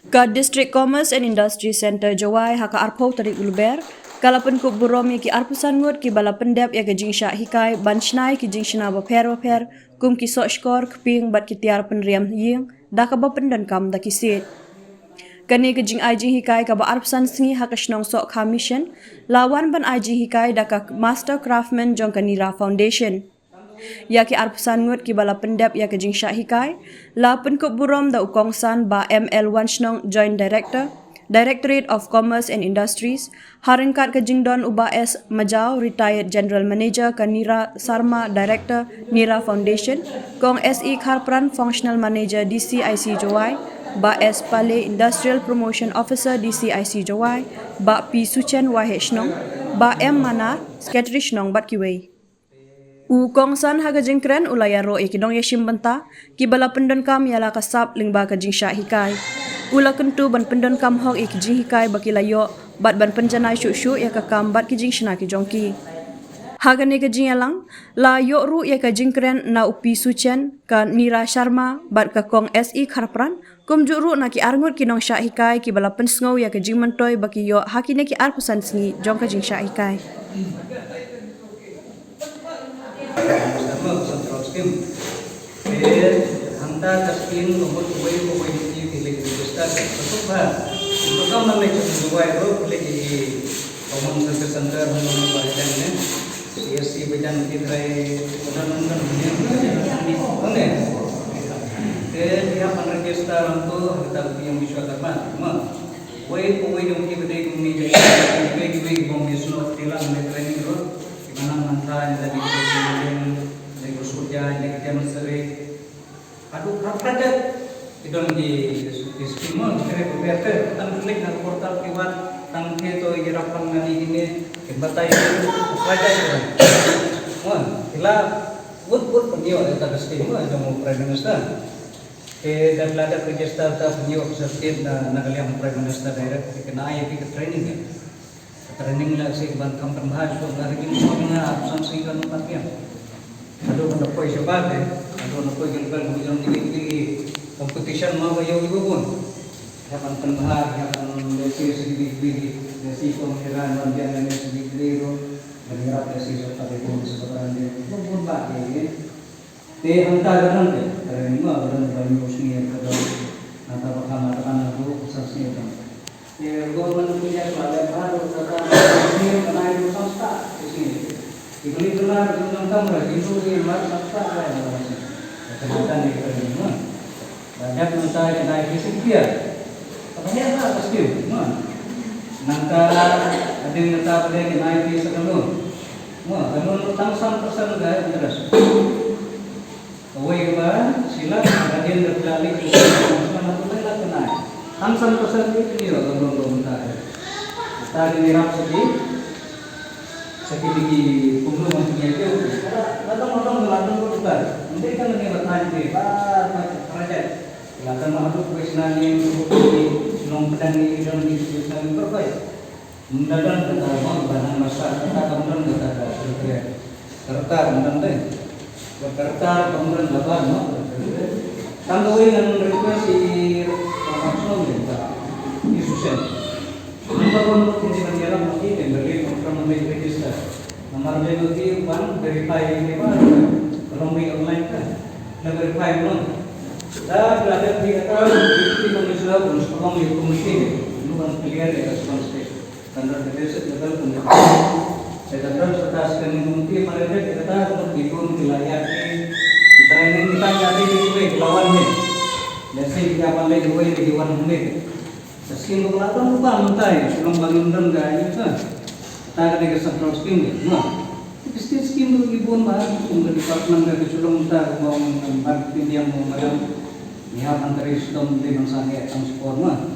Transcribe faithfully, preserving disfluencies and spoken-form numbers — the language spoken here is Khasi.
Ka District Commerce and Industry Centre Jowai ha ka arphew tarik u Lber ka la pynkup burom ïa ki arphew san ngut kiba la pyndep ïa ka jingshah hikai ban shna ïa ki jingshna bapher bapher kum ki sohshkor, kpieng bad ki tiar pynriam ïing da kaba pyndonkam da ki siej. Kane ka jingai jinghikai kaba arphew san sngi ha ka shnong Sohkha Mission la wan ban ai jinghikai da ka Master Craftsman jong ka Nira Foundation. Ïa ki arphew san ngut kiba la pyndep ïa ka jingshah hikai la pynkup burom da u kongsan Bah M L Wanshnong, Joint Director, Directorate of Commerce and Industries, ha ryngkat ka jingdon u Bah S Majaw, Retired General Manager ka Nira Sharma, Director, Nira Foundation, Kong S E Kharpran, Functional Manager D C I C Jowai, Bah S Pale, Industrial Promotion Officer D C I C Jowai, Bah P Suchen, Y H Shnong, Bah M Manar, Secretary Shnong bad kiwei. U kongsan ha ka jingkren u la ïaroh ïa ki nongïashim bynta kiba la pyndonkam ïa la ka sap lyngba ka jingshah hikai. U la kyntu ban pyndonkam hok ïa ki jinghikai ba ki la ïoh bad ban pynjanai shuh shuh ïa ka kam bad ki jingshna ki jong ki. Ha kane ka jingïalang la ïoh ruh ïa ka jingkren na u P Suchen, ka Nira Sharma bad ka Kong S E Kharpran, kumjuh ruh na ki arngut ki nongshah hikai kiba la pynsngew ïa ka jingmyntoi ba ki ïoh ha kine ki arphew san sngi jong ka jingshah hikai. Hangta ka skim ka mut uwei pa uwei jong ki ki leit register ka suk bha. Ka kam man leit sha Dubai ruh ki leit ki Common Service Center hangno hangno ba jan ne. C S C ba jan ki trai, ne. Te ki hap ban register hangto hangta ki ïong Vishwakarma. Ma. Uwei pa uwei jong ki ba dei kumne, kiwei kiwei ki bym ïasnoh ki la ïa training ruh. Ki ba nang nangta ïa la ki, ïa la ki soldier, ïa la ki janissary. Haduh ka project ki don ki, ki skim mo, ki kane prepare te, tang klik na portal ki wan, tang ki to ïarap lang ngan ïa kine, ki batai ki project ki wan. Mo, ki la wut wut pynïoh ïa ta ka skim mo jong u Prime Minister. Te da la dep register ta pynïoh certificate na, na ka liang Prime Minister direct, te kane ai ïa phi ka training ïa. Ka training la shi ban kam kam ha shu na ring shu na san sing kan pat ïa. Haduh na poi shu ba te, haduh na poi kan kan jong ni ki competition ma ba ïoh ïoh bun. Ïa ban kam ha, ïa ban lesi sigi big big, lesi pom ïa ran ban biang lesi big big ro. Ban ïarap lesi shu pat ïa bun shu pat ran bun bun ba ïa. Te hangta ka dang te, ka dang ma ka dang ba nyu sngi ka dang, nangta ba ka ma ka dang du sa sngi ka dang. Te government of India ka la ba du ka dang sngi ka nai du sa sta te sngi. Te kali ka la ka dang kam ka jindu ni ma sa sta ka la ba sngi. Ka dang ni ka dang ma. Ba dang nangta ka nai ki sing pia. Ka ba ya ka skim ma. Nangta ka dang nangta ba dang ka nai ki sa ka loan. Mo, ka loan tang san percent ka interest. Kawei kaba, sila, ka dien da pla lek, sila na tu lek la kena. Tang san percent ni ni ka loan ka mynta. Ta ni rap segi. Segi ni ki punglu man ni ki. La tang la tang la tang ko tukar. Ndai kan ni la tang ni ba ba project. La tang ma tu kuis na ni ko ni long pedang ni dong ni kuis na ni ko. Ym don kata ba nang masa kata kam don kata ba. Kerta ym don dei. Kerta kam don kata ba. Tang kawei ngan request i Pak Song ni ba. I Susan. Ym ba kon ko kini ban jalan mati dan beri program mai register. Namar dia mati ban verify ni ba. Kalau mai online kan. Na verify mo. Da la dep di kata di Komisi Law pun sekolah di komisi ni. Lu kan clear ya response. Tandor ka dei sek level pun. Saya tandor serta sekali mungkin pada dia kata untuk dikun ki la ïa ki training kita ïa ki ki lawan ni. Lesi kita pandai dua di wan ni. Skim ba la don ba mynta, skim ba ngim don ka ïa ka. Ta ka dei ka central skim ni. Nah. Ki state skim ba ki bun ba, skim ka department ka ki chulong ta ka ba ong kan ban ki diang mo madam. Ni ha ban tari stom dei ban sangeh tang support ma.